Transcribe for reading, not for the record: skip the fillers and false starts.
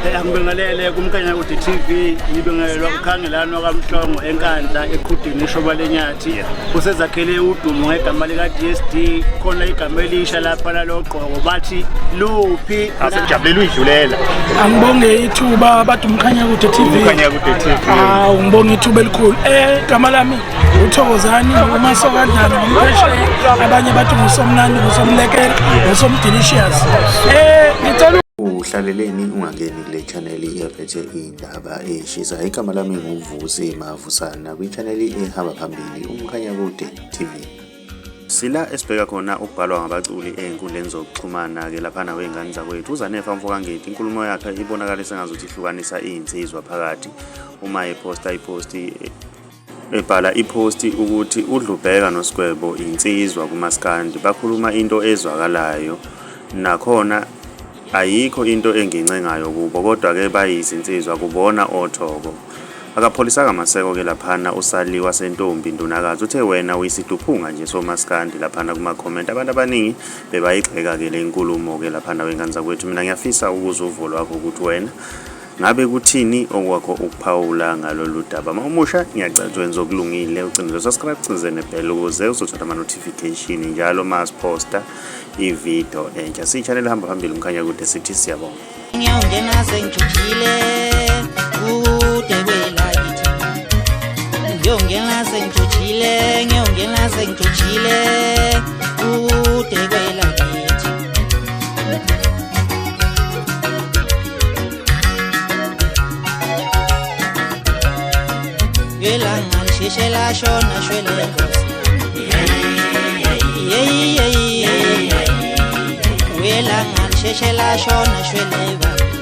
Angibingelele kuMkhanyakude TV, ngibingelelwa uKhangelani wakaMhlongo eNkandla eQhudini ishoba lenyathi. Usezakhele udumo ngegama lika DSD, khona igama elisha lapha lalogqoko bathi luphi Asekujabulela uyidlulela. Angibonge ithuba bathi uMkhanyakude TV. UMkhanyakude TV. Hawu, ngibonga ithuba elikhulu. Igama lami uThokozani uMasokadlala ngumphesheya, abanye bathi ngusomnandi, ngusomlekela, ngusomdelicious. Ngicela Uhlaleleni ungangeni kule channel ephethe indaba eshisa. Igama lami nguVusi Mavusana kwi-channel ehamba phambili uMkhanyakude TV. Sila esibheka khona ukubhalwa ngabaculi ey'nkundleni zokuxhumana-ke laphana wey'ngane zakwethu. UZanefa Mfokangeti inkulumo yakhe ibonakala sengazuthi ihlukanisa iy'nsizwa phakathi uma ephosta iphosti ebhala iphosti ukuthi uDlubheka noSgwebo insizwa kumaskandi, bakhuluma into ezwakalayo nakhona ayikho into engincengayo kubo, kodwa-ke bayizinsizwa kubona oThoko. Akapholisanga maseko-ke laphana uSaliwa Sentombi Ndunakazi, uthe wena uyisiduphunga nje somaskandi laphana kuma-comment. Abantu abaningi bebayigxeka-ke le nkulumo-ke laphana wey'ngane zakwethu. Mina ngiyafisa ukuzwa uvo lwakho ukuthi wena ngabe kuthini okwakho ukuphawula ngalolu daba. Uma umusha ngiyacela ukuthi wenze okulungile, ucindeze subscribe, ucinze nebell ukuze uzothola ama-notification njalo uma siphosta ividiyo entsha. Siyi-channel ehamba phambili uMkhanyakude, sithi siyabonga. Ngiyongena sengijujile kude kwelakithi, ngiyongena sengijujile, ngiyongena sengijujile kude kwelakithi. Ngelanga lisheshe lashona shwele nkosi, yeyi yeyi, welanga lisheshe lashona shwele ba.